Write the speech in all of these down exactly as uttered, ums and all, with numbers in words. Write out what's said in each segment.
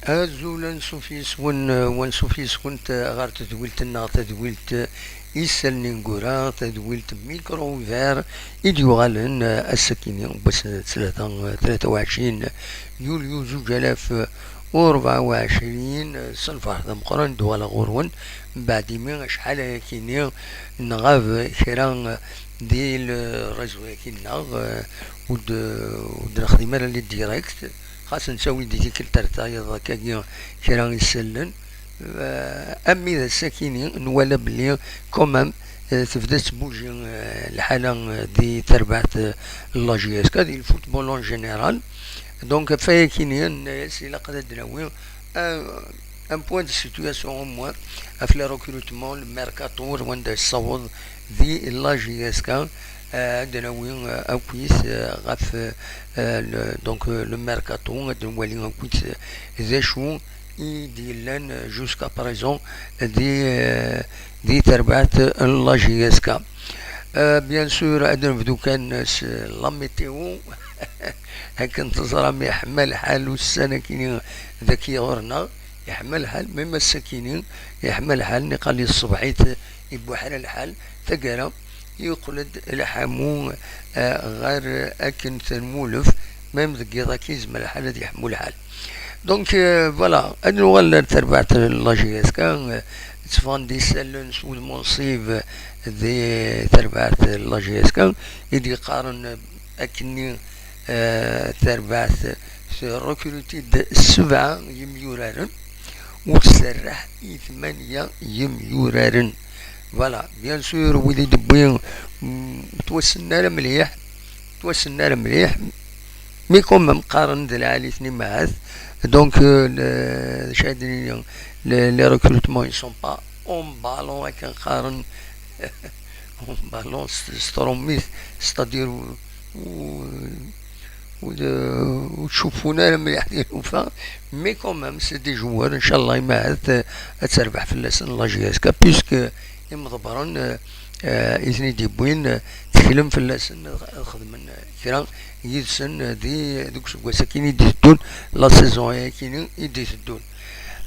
Azul ansuf yes-wen, eh, wansuf yes-went, eh, ɣer tedwilt-nneɣ, tadwilt, eh, Isallen Ineggura, tadwilt Micro Ouvert i d-yuɣalen, eh, ass-akini n wass n ttlata, eh, tlata u ɛecrin yulyu zuǧ alaf u rebɛa u ɛecrin, eh, s lferḥ d ameqqran d-uɣaleɣ ɣur-wen, mbeɛd imi acḥal ayakini nɣab kra, eh, di le réseau-yaki-nneɣ, eh, ur d-, ur d-nexdim ara les directs. Xas nettawi-d i tikkelt ar tayeḍ akkagi kra isallen, eh, armi d ass-akini nwala belli quand même, eh, tebda tettbuji, eh, lḥala, eh, di terbaɛt, eh, n la J S K, di le football en général. Donc, ɣef wayakini, nenna-yas, ilaq ad d-nawi, eh, un point de situation au moins ɣef le recrutement, le mercato, ar wanda yessaweḍ di la J S K, eh, ad d-nawi, eh, akkit, eh, ɣef, eh, le, donc, eh, le mercato, ad nwali akkit, eh, d acu i d-yellan, eh, jusqu'à présent di, eh, di terbaɛt n la J S K. Eh, bien sûr, ad nebdu kan s la météo. Akken teẓram, iḥma lḥal ussan-akini daki ɣur-neɣ, iḥma lḥal, même ass-akini, iḥma lḥal, niqal-i ṣṣbeḥ-it ibuḥra lḥal, taggara, yeqqel-d lḥamu, eh, ɣer akken tenmulef, même deg yiḍ-agi yezmer lḥal ad yeḥmu lḥal. Donc, euh, voilà, ad nuɣal ar terbaɛt n la J S K, euh, tteffɣen-d isallen s wudem unṣib di terbaɛt n la J S K, i d-yeqqaren akkenni, euh, terbaɛt trekruti-d sebɛa yemyuraren, u tserreḥ i tmanya yemyuraren. Voilà, bien sûr, wid i d-wwi, mm, ur ttwassnen ara mliḥ, ur ttwassnen ara mliḥ, mais quand même qqaren d lɛali-ten imahat. Donc, euh, le, d acu ad d-nini, le, les recrutements, ils sont pas en ballon, akken qqaren, en ballon, s, s trumit, c'est-à-dire, ur, ur, ur ttcuffun ara mliḥ di lufa, mais quand même, c'est des joueurs, inchallah, imahat, euh, ad terbeḥ fell-asen la J S K, puisque imḍebbren, euh, euh, i ten-id-yewwin, euh, tteklen fell-asen ad, ad xedmen, euh, kra yid-sen, euh, di, deg useggas-akini i d-iteddun, la saison-akini i d-iteddun.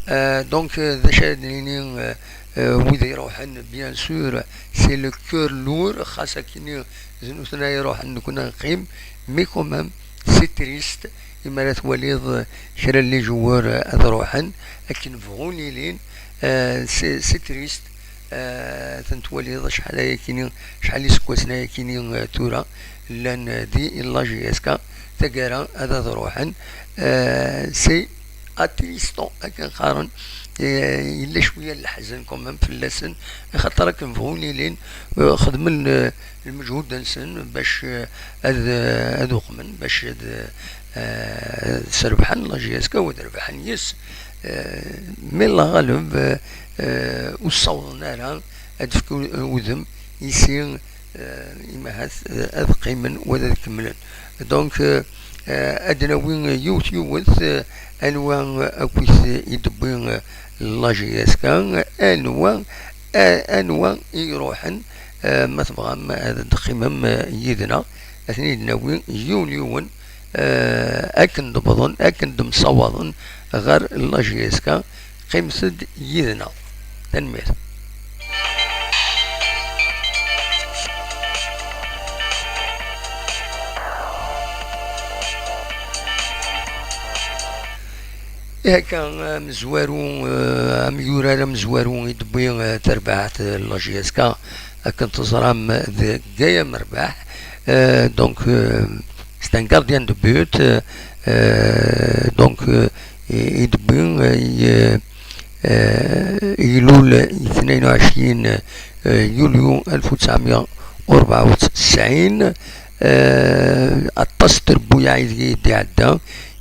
Euh, donc, euh, d acu ara d-nini, euh, euh, wid iruḥen, bien sûr, c'est le cœur lourd, xas akini d nutni ara iruḥen, nekni ad neqqim, mais quand même, c'est triste, imi ara twaliḍ, euh, kra n les joueurs, euh, ad ruḥen, akken bɣun ilin, euh, c'est, c'est triste. Euh, ten-twaliḍ acḥal ayakini, acḥal iseggasen ayakini, euh, tura, llan, euh, di la J S K, taggara ad, ad ruḥen, euh, c'est attristant, akken qqaren, euh, yella cwiya n leḥzen quand même fell-asen, axaṭer akken bɣun ilin, euh, xedmen, euh, lmeǧhud-nsen bac, euh, ad, euh, ad uqmen, bac ad, euh, ad srebḥen la J S K, u ad rebḥen yes. Euh, mais la ɣaleb, euh, euh, ur ssawḍen ara ad fken udem i si, euh, imahat, euh, ad qqimen u ad kemmlen. Donc, euh, euh, ad nawi yiwet yiwet, euh, anwa akkit i d-tewwi, euh, la J S K, anwa, a-, anwa i iruḥen, euh, ma tebɣam ad d-teqqimem, euh, yid-neɣ, ad ten-id-nawi yiwen yiwen, eh, akken d-wwḍen, akken d-msawaḍen ɣer la J S K. Qqimet-d yid-neɣ. Tanemmirt. Ihi akka, amezwaru, eh, amyurar amezwaru i d-tewwi, eh, terbaɛt, eh, la J S K, akken teẓram, deg Aya Merbaḥ. Eh, donc, eh, c'est un gardien de but, euh, donc, euh, i, i d-tewwi, euh, i, euh, euh, ilul i tnayen u ɛecrin, euh, yulyu alef u tesɛemya u rebɛa u tesɛin, euh, aṭas n trebbuyaɛ ideg i d-iɛedda,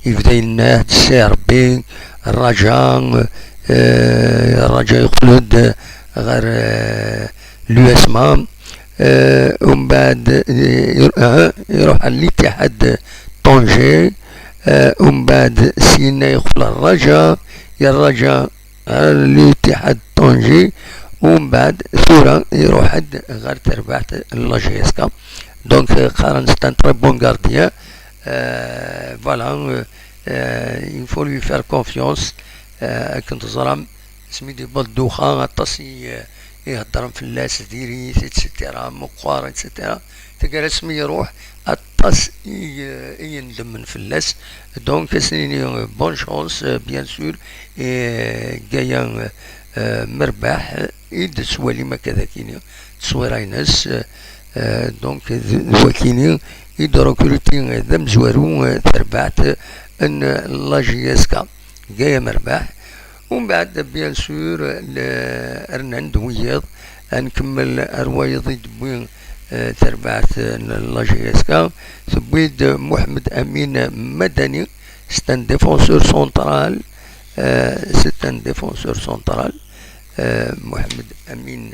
yebda yenna-d, Si Rebbi, Raja, euh, Raja yeqqel-d ɣer, euh, l'U S M A, euh, umbeɛd, euh, ir-, euh, iruḥ ɣer l'Ittihad Tanger, euh, umbeɛd syenna yeqqel ɣer Raja, yerr Raja ɣer l'Ittihad Tanger, umbeɛd tura iruḥ-d ɣer terbaɛt n la J S K. Donc, euh, qqaren c'est un très bon gardien. Euh, voilà, euh, Euh, il faut lui faire confiance. Euh, akken teẓram, asmi d-yewweḍ Doha, aṭas i, euh, i heddren fell-as, diri-t, et cetera, meqqar, et cetera. Taggara asmi iruḥ, aṭas i, euh, i yendemmen fell-as. Donc, ad s-nini, euh, bonne chance, euh, bien sûr, et, euh, Gaëa, euh, euh, Merbaḥ, i d-tettwalim akka d akini, tteswira-ines, euh, euh, donc, d, d wakini i d-recruti, euh, d amezwaru, euh, terbaɛt, euh, n la J S K, Gaëa Merbaḥ. Umbeɛd, bien sûr, le, rnan-d wiyiḍ, ad nkemmel ar wayeḍ i d-wwi, euh, terbaɛt, euh, n la J S K, tewwi-d Mohamed Amin Madani, c'est un défenseur central, euh, c'est un défenseur central, euh, Mohamed Amin,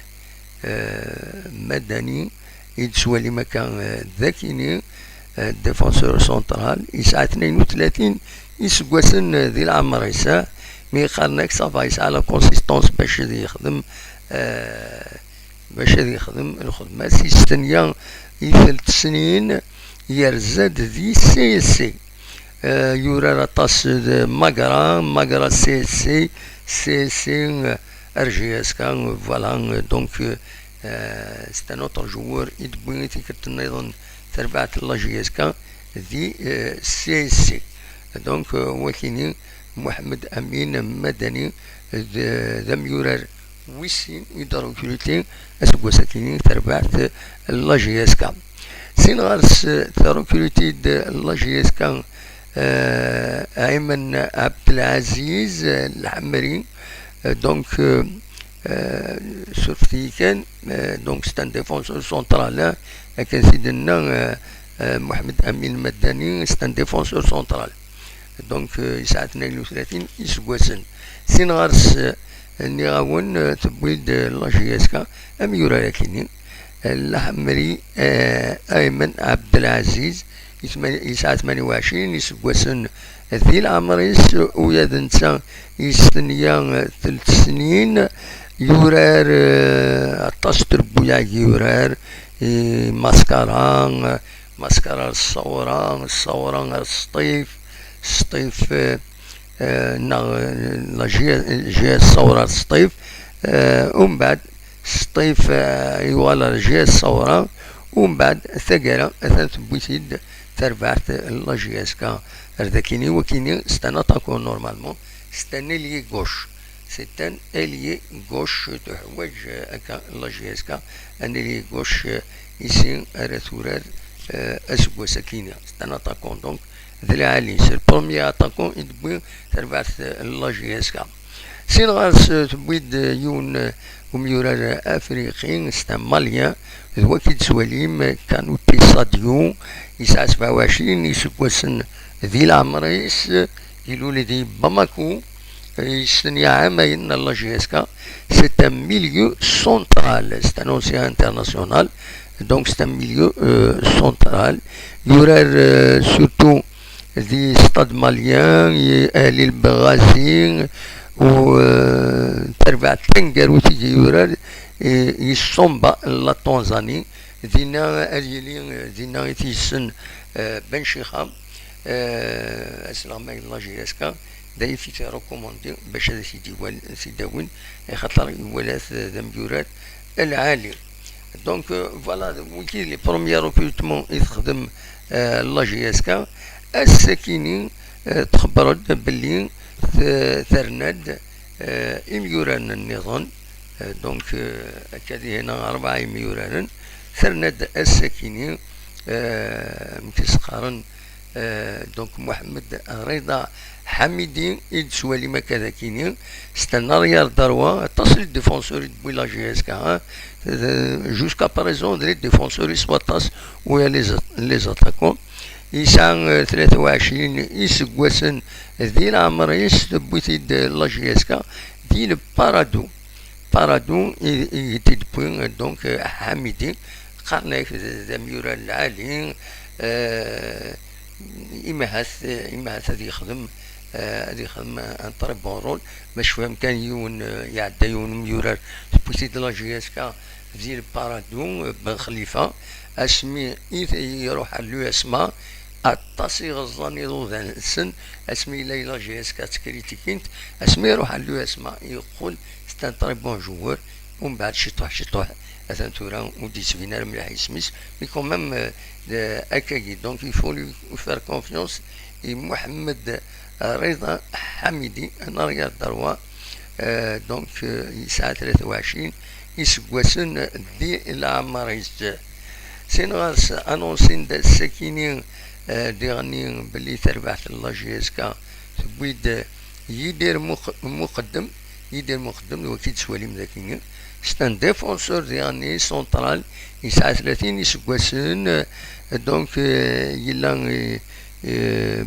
euh, Madani, i d-tettwalim akka, euh, d akini, euh, défenseur central, yesɛa tnayen u tlatin iseggasen, euh, di leɛmer-is, ah, mi qqaren-ak ça va, yesɛa la consistance bac ad yexdem, euh, bac ad yexdem lxedma-s, yestenya i telt snin, yerza-d di C S C. Euh, yurar aṭas d Magra, Magra C S C, C S C, euh, R J S K, voilà, euh, donc, euh, euh, c'est un autre joueur i d-wwi tikkelt nniḍen terbaɛt n la J S K di, euh, C S C. Donc, euh, wakini, Mohamed Amin Madani, d, d amyurar wis sin i d-recruti aseggas-akini terbaɛt n la J S K. Sin ɣer-s, euh, terrecruti-d la J S K, euh, Ayman Abdelaziz, euh, Lḥemri, euh, donc, euh, euh, surfet-iyi kan, euh, donc c'est un défenseur central, hein, akken s-i d-tenna, euh, euh, Mohamed Amin Madani, c'est un défenseur central. Donc, euh, yesɛa tnayen u tlatin iseggasen. Sin ɣer-s, euh, nniɣ-awen, euh, tewwi-d, euh, la J S K amyurar-akini, euh, Lḥemri, euh, Ayman Abdelaziz, yetma-, yesɛa tmanya u ɛecrin iseggasen di leɛmer-is, ula d netta yestenya, euh, telt snin, yurar, euh, aṭas n trebbuyaɛ i yurar, i Maskara, euh, Maskara ar Ṣṣawra, Ṣṣawra ar Sṭif, Sṭif, eh, eh, neɣ, eh, la J-, J S Ṣṣawra ar Sṭif, eh, umbeɛd Sṭif, eh, yuɣal ar J S Ṣṣawra, umbeɛd taggara atan tewwi-t-id terbaɛt n la J S K ar dakini, wakini c'est un attaquant normalement, c'est un ailier gauche. C'est un ailier gauche, teḥwaǧ, euh, akka la J S K, un ailier gauche, euh, ici ara turar, euh, aseggas-akini. C'est un attaquant, donc, d lɛali. C'est le premier attaquant i d-tewwi terbaɛt, euh, la J S K. Sin ɣer-s, euh, tewwi-d, euh, yiwen, euh, umyurar afriqi, c'est un malien, d waki d-tettwalim, Kanouté Sadio, yesɛa sebɛa u ɛecrin iseggasen di leɛmer-is, ilul di Bamako, yestenya ɛamayen ar la J S K. C'est un milieu central, c'est un ancien international, donc c'est un milieu, euh, central. Yurar, euh, surtout di Stade Malien, i Ahli Benghazi, u, euh, terbaɛt taneggarut i yurar, i, i Somba, la Tanzanie. Dinna ad yili, euh, dinna i t-yessen, euh, Ben Chikha, euh, asleɣmay n la J S K, d ay t-recommandi bac ad t-id-iwal-, t-id-awin, axaṭer iwala-t d amyurar lɛali. Donc, euh, voilà, wigi les premiers recrutements i texdem, euh, la J S K. Ass-akini, euh, txebber-d belli t-, terna-d, euh, imyuraren nniḍen, euh, donc, euh, akka dihin rebɛa imyuraren, terna-d ass-akini, euh, amek i s-qqaren, euh, donc Mohamed Rida Hamidi i d-tettwalim akka d akini, c'est un arrière droit, aṭas les défenseurs i d-tewwi la J S K, hein, euh, jusqu'à présent d les défenseurs i s waṭas, u les, les attaquants. Yesɛa, euh, tlata u ɛecrin iseggasen di leɛmer-is, tewwi-t-id la J S K di le Paradou. Paradou i, i t-id-tewwi, donc, euh, Hamidi, qqaren-ak d, d amyurar lɛali, euh, imahat, imahat ad yexdem, euh, ad yexdem un très bon rôle. Ma tecfam kan yiwen, euh, iɛedda yiwen umyurar, tewwi-t-id la J S K di le Paradou, euh, Ben Khalifa, asmi i t-, iruḥ ar l'U S M A, aṭas i ɣeẓẓan iḍudan-nsen, asmi yella la J S K ttkritikint, asmi iruḥ ar l'U S M A yeqqel c'est un très bon joueur, umbeɛd ciṭuḥ ciṭuḥ atan tura ur d-yettbin ara mliḥ yisem-is, mais quand même, euh, de, akkagi. Donc il faut lui faire confiance i Mohamed Rida Hamidi, un arrière droit, euh, donc, euh, yesɛa tlata u ɛecrin iseggasen di leɛmer-is. Sin ɣer-s anunsin-d ass-akini, euh, diɣenni belli tarbaɛt n la J S K tewwi-d Yidir Muq-, Muqeddem, Yidir Muqeddem, d waki d-tettwalim dagi. C'est un défenseur diɣenni central, yesɛa tlatin iseggasen, euh, donc, euh, yella, euh, euh,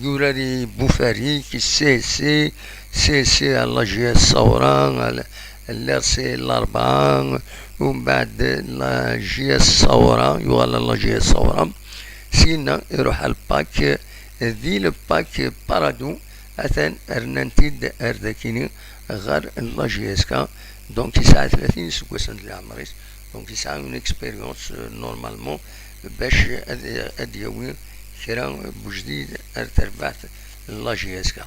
yurar i Bufarik, i C S C, C S C ar la J S Saoura, ar l'R C L'Arbaa, umbeɛd la J S Saoura, yuɣal ar la J S Saoura. Syenna iruḥ ar le PAC, di le PAC Paradou, atan rnan-t-id ar dakini ɣer la J S K. Donc yesɛa tlatin iseggasen di leɛmer-is. Donc yesɛa une expérience, euh, normalement, bac ad, ad yawi kra n ujdid ar terbaɛt n la J S K.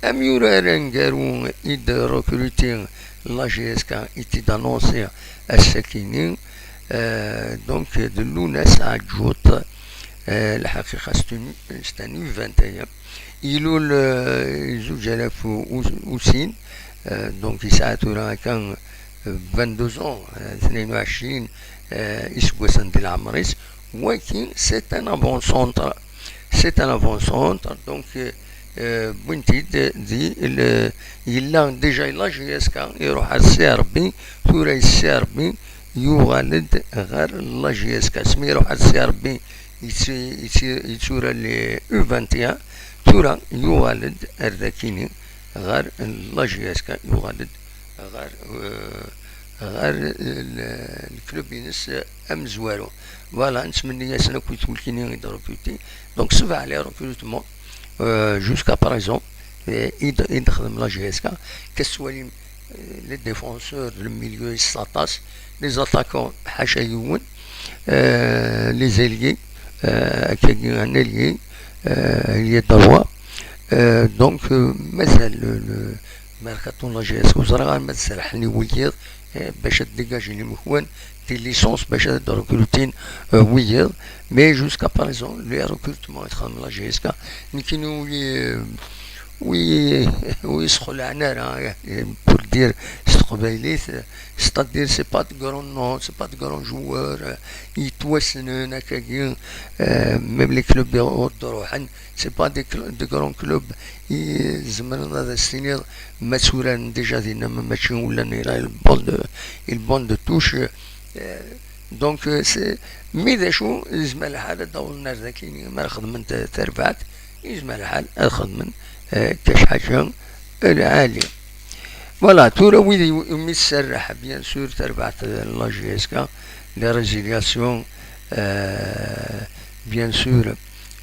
Am yurar aneggaru i d-recruti la J S K, i t-id-annoncé ass-akini, euh, donc d Lounas Adjout, euh, lḥaqiqa c'est un, c'est un U vingt et un. Ilul, euh, zuǧ alaf u, u, u sin, euh, donc yesɛa tura kan, euh, vingt-deux ans, euh, tnayen u ɛecrin, euh, iseggasen di leɛmer-is. Waki c'est un avant-centre, c'est un avant-centre, donc, euh, euh, wwin-t-id di le, yella déjà la J S K, iruḥ ar C R B, tura C R B yuɣal-d ɣer la J S K. Asmi iruḥ ar C R B, yetti-, yetti-, yettura les U vingt et un, tura yuɣal-d ar dakini ɣer la J S K, yuɣal-d ɣer, euh, ɣer le, le club-ines amezwaru. Voilà, nettmenni-asen akk i twulkini i d-recruti. Donc sebɛa les recrutements, euh, jusqu'à présent, euh, i d-, i d-texdem la J S K. Ka tettwalim, euh, les défenseurs, le milieu, yesɛa aṭas, les attaquants, ḥaca yiwen, euh, les ailiers, euh, akkagi un ailier, euh, ailier droit. Euh, donc, euh, mazal le, le mercato n la J S K, ur ẓriɣ ara ma ad serḥen i wiyiḍ, euh, bac ad dégager imeḥwan, des licences, bac ad recrutin, euh, wiyiḍ. Mais jusqu'à présent, les recrutements i texdem la J S K, nekkini wi, euh, wi, wi yesxelɛen ara, euh, pour dire s teqbaylit, euh, c'est-à-dire c'est pas de grands noms, c'est pas de grands joueurs, euh, yettwassnen akkagi, euh, même les clubs i ɣur d-ruḥen, c'est pas des cl-, de grands clubs i tzemreḍ ad as-tiniḍ ma tturaren déjà dinna, ma mačči ula nira il bon de, il bon de touche. Euh, donc, euh, c'est, mais d acu, yezmer lḥal ad d-awḍen ar dakini, ma ara xedmen ta-, tarbaɛt, yezmer lḥal ad xedmen, euh, kac ḥaǧa lɛali. Voilà, tura wid i, umi tserreḥ, bien sûr, tarbaɛt n la J S K, les résiliations, euh, bien sûr,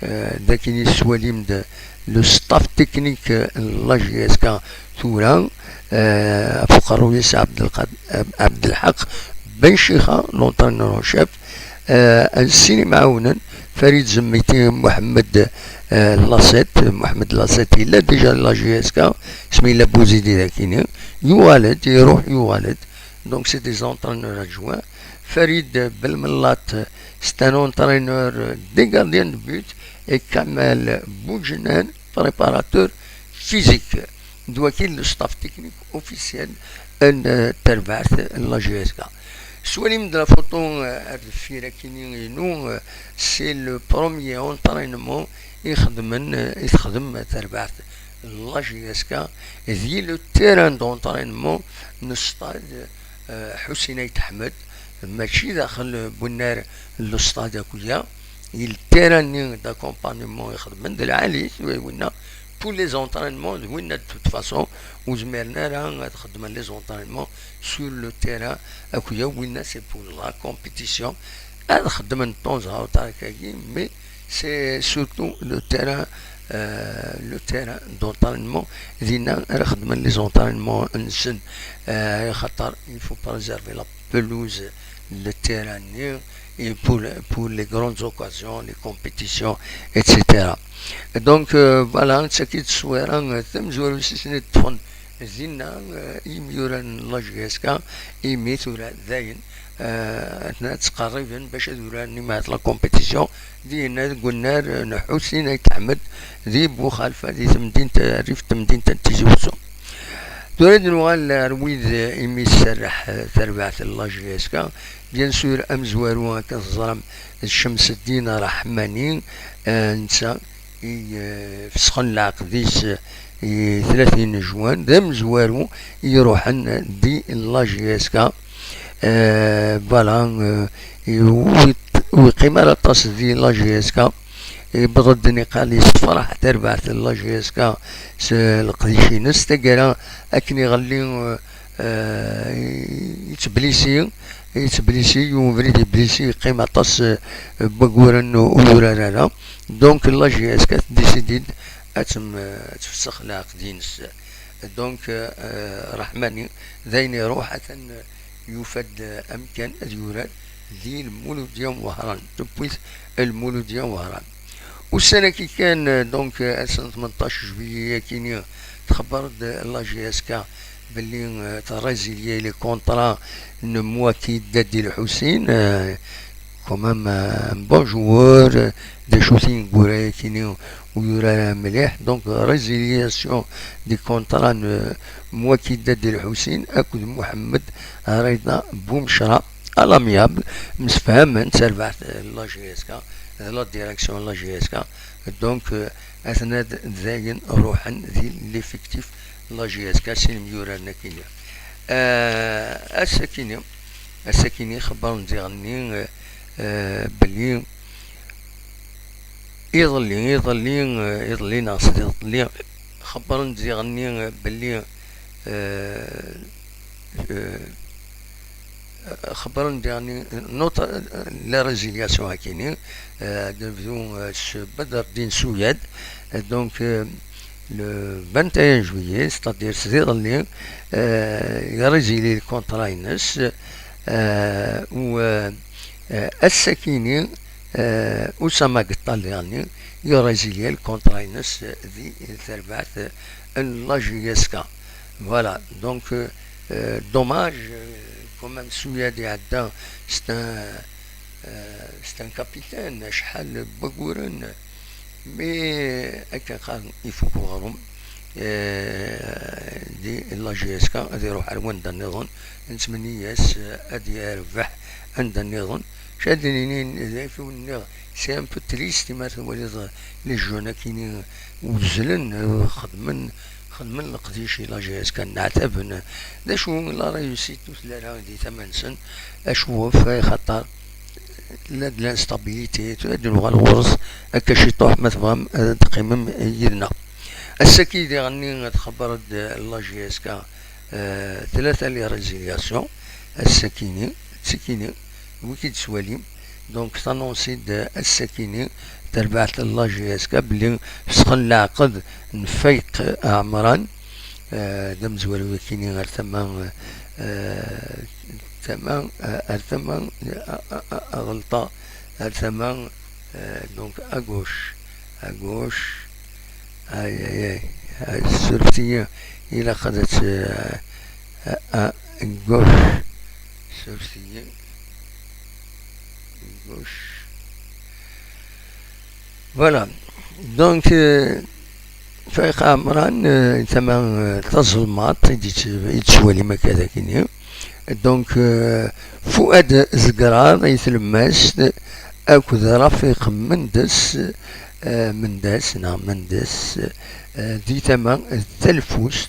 euh, dakini tettwalim-d le staff technique n la J S K tura, euh, ɣef uqerruy-is Abdelqad-, Abdelḥaq Ben Chixa, l'entraîneur en chef, euh, sin imɛawnen, Farid Zemmiti, Mohamed, euh, Lasset, Mohamed Lasset, yella déjà la J S K, asmi yella Bouzidi dakini, yuɣal-d, iruḥ, yuɣal-d. Donc c'est des entraîneurs adjoints. Farid Belmellat, c'est un entraîneur des gardiens de but, et Kamel Boudjenen, préparateur physique. D waki le staff technique officiel n, euh, terbaɛt n la J S K. Tettwalim-d la photo, euh, ar deffir akini inu, euh, c'est le premier entraînement i xedmen, euh, i texdem terbaɛt n la J S K, di le terrain d'entraînement n stade, euh, Ḥusin Ayt Ḥmed, mačči daxel n wennar n le stade akk-ya, i le terrain-nni d'accompagnement i xedmen d lɛali, winna, pour les entraînements, d winna, de toute façon, ur zmiren ara ad xedmen les entraînements sur le terrain akk-ya, winna, c'est pour la compétition. Ad xedmen de temps à autre akkagi, mais c'est surtout le terrain, euh, le terrain d'entraînement, dinna ara xedmen les entraînements-nsen, euh, xaṭer il faut pas réserver la pelouse, le terrain-nni, et pour, pour les grandes occasions, les compétitions, et cetera. Donc, euh, voilà, d tagi i d tteswira, euh, tamezwarut i sen-id-ṭṭfen dinna, euh, imyura n la J S K, imi tura dayen, euh, atna ttqerriben bac ad uraren imahat la compétition, dinna deg unnar, euh, n Ḥusin Ayt Ḥmed, di Buxalfa, di temdint, rrif n temdint n Tizi Uzzu. Tura ad nuɣal ar wid, eh, imi tserreḥ, eh, terbaɛt n la J S K. Bien sûr, amezwaru, akken teẓram, d Cemseddin Ṛeḥmani, eh, netta i, eh, fesxen leɛqed-is, eh, i tlatin n juin. D amezwaru i iruḥen di la J S K. Eh, voilà, eh, i, ur, ur yeqqim ara aṭas di la J S K. Yewweḍ-d niqal yessefraḥ tarbaɛt n la J S K s leqdic-ines. Taggara akken iɣelli, eh, yettblisi, yettblisi, yiwen ubrid yeblisi, yeqqim aṭas, eh, n waguren ur yurar ara. Donc la J S K tdisidi-d ad tem-, ad tfessex leɛqed-ines. Donc, eh, Ṛeḥmani d ayen iruḥ, atan yufa-d amkan ad yurar di Lmuludya Wehran, tewwi-t Lmuludya Wehran. Ussan-agi kan, donc, ass n tmenṭac juillet-agi-ni, txebber-d la J S K belli, euh, terrésilie les contrats n Mouakid Dadil Hussein, euh, quand même, euh, un bon joueur, euh, d acu tineggura-agi-ni ur yurar ara mliḥ. Donc, résiliation des contrats n Mouakid Dadil Hussein akked Mohamed Rida Boumchra. À l'amiable, msefhamen d terbaɛt, euh, la J S K, euh, la direction n la J S K. Donc, euh, atna d-, dayen ruḥen di l'effectif n la J S K, sin imyuraren akkin. Euh, ass-akini, ass-akini xebbren diɣenni, euh, euh, belli iḍelli, iḍelli, euh, iḍelli neɣ sdiḍelli, xebbren diɣenni, euh, belli, euh, euh, xebbren diɣenni, euh, notre, euh, la résiliation akini, euh, ad nebdu, euh, s Bedreddin Souyad. Euh, donc, euh, le vingt et un juillet, c'est-à-dire sdiḍelli, euh, yerrésilie le contrat-ines, euh, u, euh, euh, ass-akini, euh, Oussama Guetta diɣenni yerrésilie le contrat-ines di terbaɛt n la J S K. Voilà, donc, euh, euh, dommage, euh, quand même, Souyad iɛedda, c'est un, euh, c'est un capitaine, acḥal n waguren, mais akken qqaren, ifuk uɣrum, euh, di la J S K, ad iruḥ ar wanda nniḍen, nettmenni-as, euh, ad yerbeḥ anda nniḍen. Acu ad d-nini, d acu nniɣ, c'est un peu triste, imi twaliḍ les jeunes akini uzzlen, euh, xedmen, xedmen leqdic i la J S K, nneɛtaben. D acu, la réussite ur telli ara di tama-nsen, acu ɣef, axaṭer tella-d l'instabilité, tura ad nuɣal ɣur-s akka ciṭuḥ, ma tebɣam ad teqqimem yid-neɣ. Ass-agi diɣenni txebber-d la J S K, euh, tlata les résiliations, ass-akini, tsikini, wi k-id-ttwalim. Donc, tanonsi-d ass-akini, terbaɛt n la J S K, belli fesxen leɛqed n Fayq Ɛemran, euh, d amezwaru akini ar tama, euh, tama, euh, ar tama, euh, euh, euh, ɣelṭeɣ, ar tama, euh, donc, à gauche, à gauche, aïe, aïe, aïe, aïe, surfet-iyi, ilaq ad tt-, euh, à, à gauche, surfet-iyi, gauche. Voilà. Donc, euh, Fayq Ɛemran, euh, tama, euh, tazelmaḍt i d-, i d-tettwalim akka dagi-nni. Donc, euh, Fuad Zegraḍ i tlemmast akked Rafiq Mendes, euh, Mendes, neɣ Mendes, euh, di tama d talfust,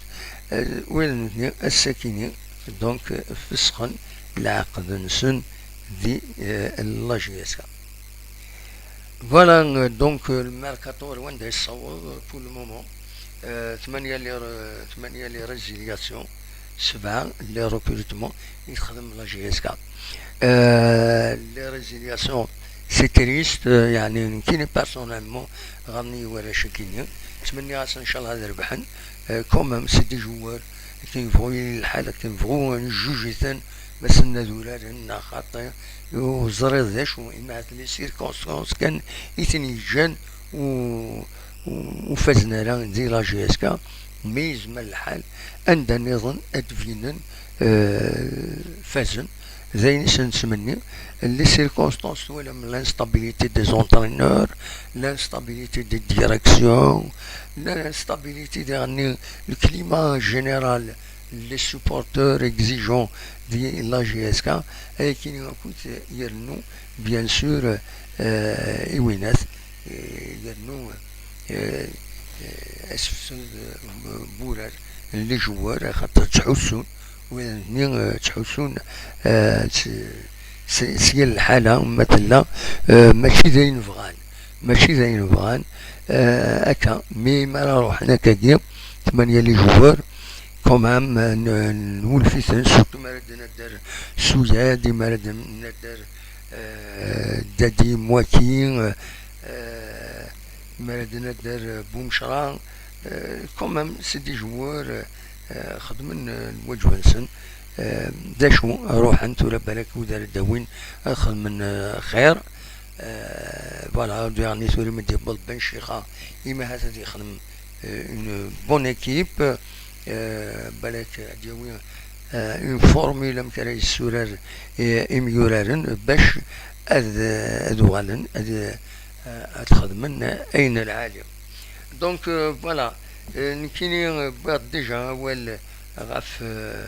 euh, wid nutni ass-akini, donc, euh, fesxen leɛqed-nsen di, euh, la J S K. Voilà, euh, donc, euh, le mercato ar wanda yessaweḍ, euh, pour le moment. Euh, tmanya les re-, tmanya les résiliations, sebɛa les recrutements i texdem la J S K. Euh, les résiliations, c'est triste, euh, yeɛni nekkini personnellement, ɣaḍen-iyi warrac-agi-nni. ttmenniɣ-asen ncallah ad rebḥen. Euh, quand même, c'est des joueurs, akken yebɣu yili lḥal, akken yebɣu njuj-iten, ma sen ad uraren neɣ xaṭi, ur ẓriɣ d acu, imahat les circonstances kan i ten-yeǧǧan u- u- ur fazen ara di la J S K, mais yezmer lḥal anda nniḍen ad d-binen, euh, fazen. D ayen i sen-nettmenni. Les circonstances, twalam l'instabilité des entraîneurs, l'instabilité des directions, l'instabilité daɣen, le climat général, les supporters exigeants de la J S K, ayakini akk yernu, bien sûr, euh, i winat, euh, yernu, euh, euh, asefsed, euh, n wurar, les joueurs, axaṭer ttḥussun, widan-nni, euh, ttḥussun, euh, s- s- s yal lḥala ma tella, euh, mačči d ayen bɣan, mačči d ayen bɣan, euh, akka, mi mi ara ruḥen akkagi, tmanya les joueurs, quand même, euh, n- nwulef-iten, surtout mi ara d-nadder Suyad, mi ara d-nadder, euh, Dadi Mwaki, euh, euh, mi ara d-nadder, euh, Boumchra, euh, quand même, c'est des joueurs, euh, euh, xedmen, euh, lwaǧeb-nsen. Euh, d acu, ruḥen tura balak wid ara d-awin ad xedmen, euh, xir. Euh, voilà, dernier tura mi d-yewweḍ Ben Chixa, imi ahat ad yexdem, euh, une bonne équipe. Euh, balak ad yawi, euh, une formule amek ara yessurar, euh, imyuraren bac ad, ad uɣalen ad, euh, ad xedmen ayen lɛali. Donc, euh, voilà, euh, nekkini, euh, wwiɣ-d déjà awal ɣef, euh,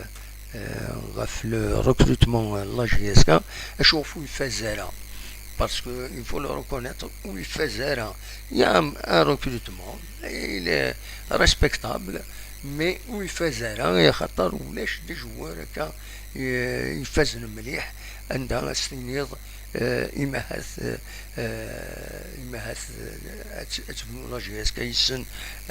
euh, ɣef le recrutement, euh, n la J S K, acu ɣef ur ifaz ara. Parce que il faut le reconnaître, ur ifaz ara. Il y a un, un recrutement, il est respectable, mais ur ifaz ara, axaṭer ulac des joueurs akka, euh, ifazen mliḥ, anda ad s-tiniḍ, euh, imahat, euh, euh, imahat, euh, ad t- ad tebnu la J S K yessen,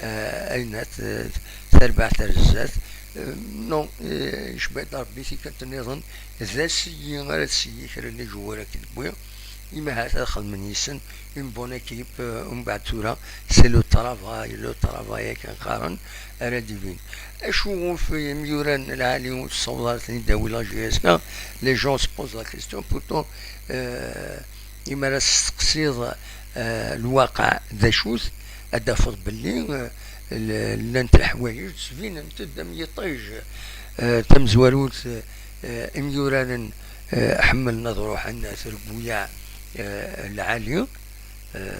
euh, ayen at, euh, tarbaɛt ar zdat. Euh, non, euh, icba-d Rebbi tikkelt nniḍen, d asigi ara tsigi kra n les joueurs akken wwi, imahat ad xedmen yessen une bonne équipe, euh, umbeɛd tura, c'est le travail, le travail akken qqaren, ara d-ibin. Acu ɣef imyuran n lɛali ur tessaweḍ ara ten-id-tawi la J S K? Les gens se posent la question, pourtant, euh, imi ara testeqsiḍ, euh, lwaqeɛ d acu-t, ad d-tafeḍ belli, euh, l- llant leḥwayeǧ ttbinent-d am yiṭij. Euh, tamezwarut, euh, imyuraren, euh, ḥemmlen ad ruḥen at Rebwiyaɛ, euh, lɛali. Euh,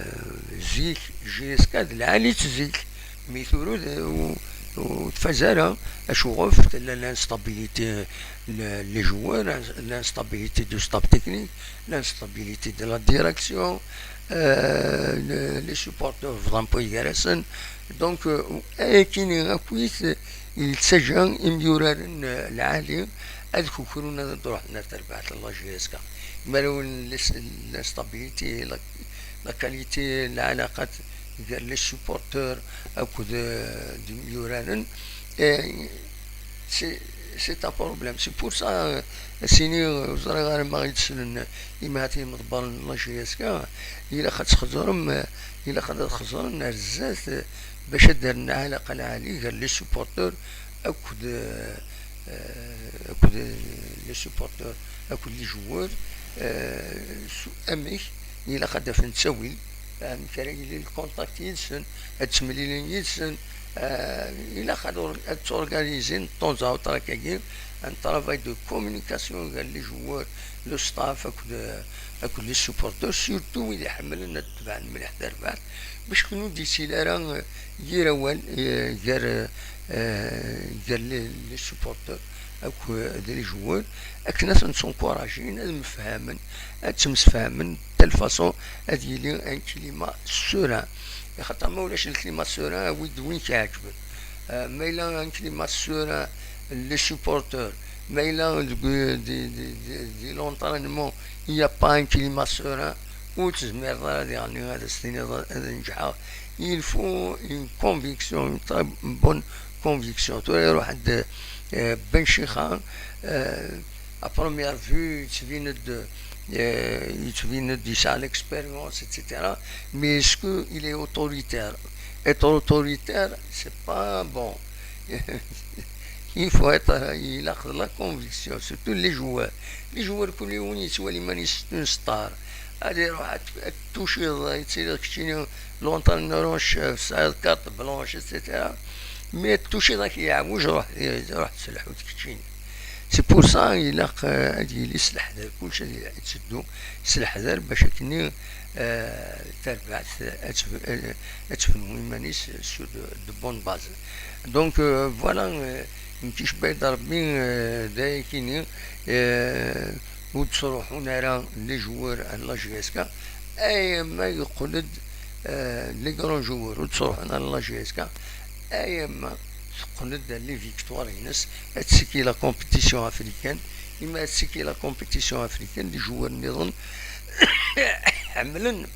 zik, J S K d lɛali-tt zik, mi tura ur, ur tfaz ara. Acuɣef? Tella l'instabilité, le- les joueurs, l'instabilité du staff technique, l'instabilité de la direction, euh, le- les supporters bḍan wid gar-asen. Donc, euh, ayakini akkit yettaǧǧa imyuraren, euh, lɛali ad kukrun ad ruḥen ar terbaɛt n la J S K. Marawen l'instabilité, la, la qualité, lɛalaqat gar les supporters akked, euh, d imyuraren, euh, c'est c'est un problème. C'est pour ça, euh, sini, euh, ur ẓriɣ ara ma ɣ-d-slen, euh, imahat yimḍebbren n la J S K, ilaq ad txeẓrem, euh, ilaq ad txeẓrem ar zdat, euh, bac ad d-rren lɛalaqa lɛali gar les supporters akked, euh, euh, akked, euh, les supporters akked les joueurs, euh, s- amek ilaq ad d-afen ttawil, amek ara yili le contact yid-sen, ad ttemlilin yid-sen. Euh, ilaq ad or- ad ttorganisin de temps à autre akkagi un travail de communication gar les joueurs, le staff akked, akked les supporters, surtout wid iḥemmlen ad tebɛen mliḥ tarbaɛt, bac ur d-yettili ara, euh, yir awal, euh, gar, euh, gar les, les supporters akked les joueurs, akken ad ten-ttencouragin ad mfehamen, ad ttemsefhamen de telle façon ad yili un climat serein. Axaṭer ma ulac le climat serein, awi-d win k-iɛeǧben. Euh, ma yella un climat serein, les supporters, ma yella deg di, di, di, di l'entraînement il n'y a pas un climat serein, ur tezmireḍ ara diɣen ad as-tiniḍ ad nǧeḥeɣ. Il faut une conviction, une très bonne conviction. Tura iruḥ-d, euh, Ben Chixa, euh, à première vue yettbin-d, euh, yettbin-d yesɛa l'expérience, et cetera. Mais est-ce que il est autoritaire? Être autoritaire, c'est pas bon. Il faut être, il a la conviction, surtout les joueurs. Les joueurs, كل يوم يتولي ماني ستون ستار. هذا يروح توشي، يصير كتشيني لونترينور اون شيف، سعيد كارت بلونش، ايتترا. مي توشي ذاك يعوج، روح، روح تسلح وتكتشيني. C'est pour ça, il a, euh, il est سلاح ذا كلش هذه تسدو سلاح ذا باش كني آه، تربعت، آه، أتف-، آه، أتفهم إيمانيس sur de, de bonnes bases. Donc, euh, voilà, euh, نكيش بيض ربي، آه، دايكيني، آه، وتصروحون على les joueurs على la J S K، أي ما يقلد، آه، les grands joueurs وتصروحون على la J S K، أي ما تقلد les victoires ينس، هادشي كي la compétition africaine، إما هادشي كي la compétition africaine، les joueurs نظن حملن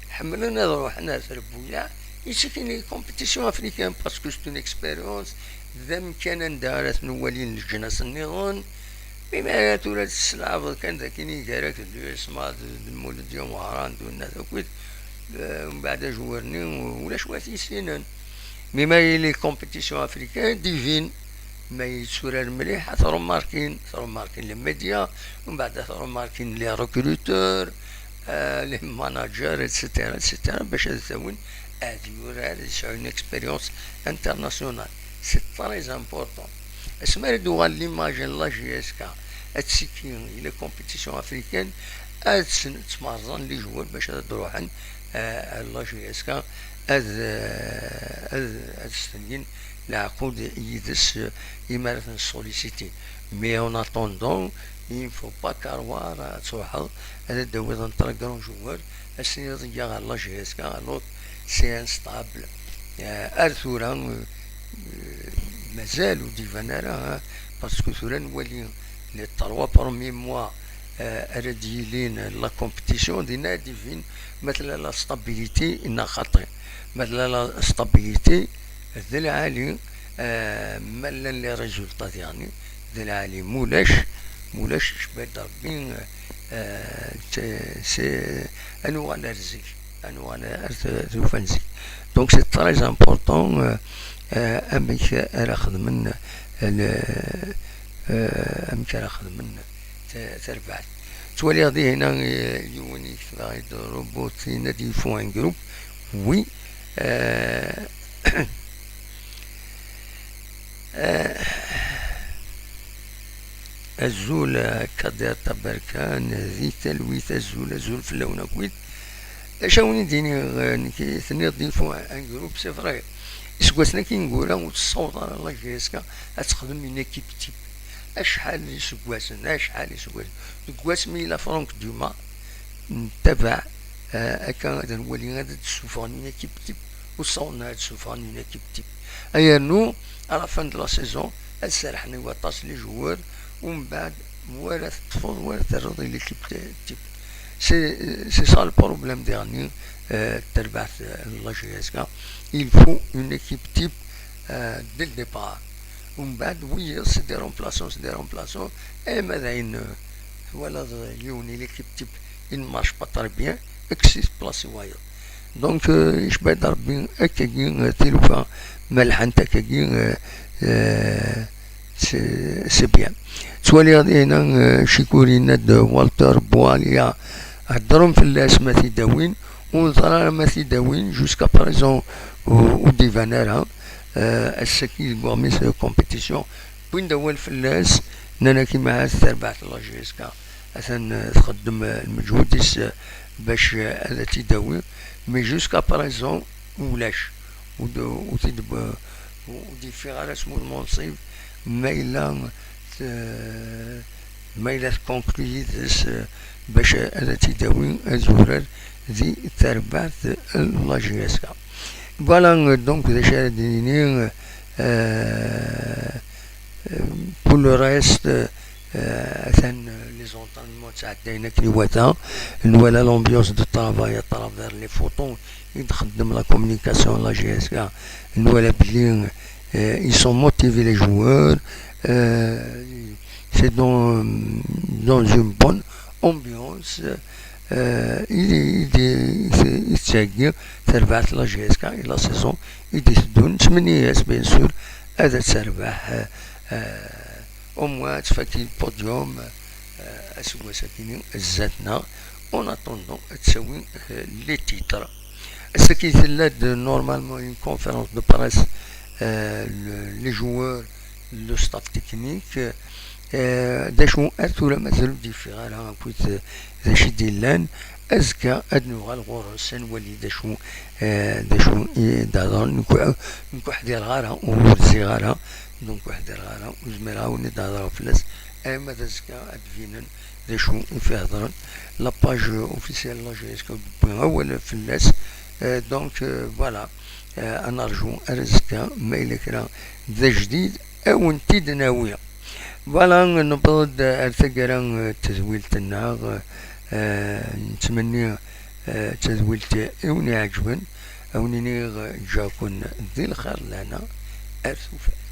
حملن هذا روحنا في ربويا يسكن les compétitions africaines parce que c'est une expérience ذا مكان ندارت نوالين الجناس النظن. بما ثورة السلعة كان ذاك نيجارك اليوسما المولد يوم وهران دون ذاك ومن بعد جورني ولا شوية سنين. Mais les compétitions africaines divines ما يتسورار مليح، تروماركين، تروماركين les médias، ومن بعد تروماركين les recruteurs، آه، les managers، ايتترا، ايتترا، باش هذا تاون هذه يورار يسعى une expérience internationale. C'est très important. اسمع دوغال l'image la J S K، هادشي كي les compétitions africaines، هاد تمرزن les joueurs باش هاد روحن، آه، la J S K، هاد، آه، هاد، هاد ستنين العقود يدس إمارة السوليسيتي. Mais en attendant, il ne faut pas croire تروحض هذا داوي ضن ترى grand joueur السنة ضيا على la J S K، l'autre c'est instable. آه، أرثورا، آه، مازال وديفان راه، parce que ثورا نولي les trois premiers mois، آه، راه ديلين la compétition دينا ديفين، مثلا la stabilité إنا خاطئ، مثلا la stabilité ذي العالي، آه، ما لان les résultats يعني، ذي العالي مولاش، مولاش شباد ربي، آه، ت-، سي، أنو غانا رزق، أنو غانا أرث-، ذو فنزي. Donc c'est très important، آه، آه، أمك أرى خدمن، آه، آه، أمك أرى خدمن ت-، تربعت. توالي هذه هنا، آه، يونيك، روبوت، هنا دي فو ان جروب. Oui. آه، آه، أزول، آه، كادر تبركان، ذي تلويث، أزول، أزول في اللون أكويد. أش أوني ديني، آه، نكي ثني ضيفو ان جروب، c'est vrai. إسكواسنا كي نقول، وتصور على la J S K، أتخدم une équipe type. أشحال يسكواسن، أشحال يسكواسن. دكواس ميلا فرانك دوما، نتبع، آه، أكا هذا نولي غادي تسوفغني une équipe type، وصلنا هاد تسوفغني une équipe type. أيا نو، à la fin de la saison، هاد سرحني وطاس les joueurs، ومن بعد ولا تطفض ولا ترضي l'équipe type. C'est, c'est ça le problème dernier، آه، تربعت، آه، la J S K. Il faut une équipe type، آه، dès le départ. ومن بعد oui c'est des remplaçants، c'est des remplaçants. اما داين، آه، ولا يوني l'équipe type il marche pas très bien، اكسيس بلاصي وايض. Donc، آه، يشبه ربي أكاكي، آه، تلوفا ملحنت أكاكي، آه، آه، c'est, c'est bien. توالي غادي هنا، آه، شيكوري ناد والتر بواليا، هضرهم في الناس ما تيداوين، ونظرا ما تيداوين jusqu'à présent، و-، وديفان راه، آه، السكي بوغميس كومبيتيسيون، وين داوال في الناس، نانا كيما عاد تربعت la J S K. أثن تخدم المجهود يس باش هذا تيداوي، mais jusqu'à présent ولاش. ود-، وتدب-، ودي في غير اسمو المنصب ما إلا ت-، ما إلا تكونكلي يدس باش هذا تيداوي الزهرر ذي تربعت la J S K. Voilà، donc، ذا شاد ديني، آه، Pour le reste، آه، atan les entraînements تعدينا كليواتا، نوالا l'ambiance de travail à travers les photos، يتخدم la communication la J S K، نوالا بلي، آه، ils sont motivés les joueurs، آه، c'est dans, dans une bonne ambiance، euh, i d- i d- i d- i d-tettheggi terbaɛt la G S K i la saison i d-iteddun. Nettmenni-as, bien sûr, ad terbeḥ, euh, euh, au moins ad tfaki le podium, euh, aseggas-agi zdat-neɣ, en attendant ad tawi, euh, les titres. Ass-agi tella-d normalement une conférence de presse, euh, le- les joueurs, le staff technique, euh, d acu ar tura mazal ur d-yeffiɣ ara akkit, euh, d acu i d-yellan. Azekka ad nuɣal ɣur-s, ad nwali d acu, euh, d acu i d-hedren. Nekk ur ḥdireɣ ara, ur rziɣ ara, donc ur ḥdireɣ ara, ur zmireɣ ara ad d-hedreɣ fell-as, ama d azekka ad d-binen d acu i fi hedren. La page officielle n la G S K ur d-wwi awal fell-as. Euh, donc, euh, voilà. Euh, ad nerju ar azekka, ma yella kra d ajdid, ad wen-t-id-nawi. Voilà, newweḍ-d ar taggara, euh, n tedwilt-nneɣ. Euh, nettmenni, euh, d tadwilt i wen-iɛeǧben. Ad wen-iniɣ, euh, ǧǧiɣ-ken di lxir d lehna. Ar tufat.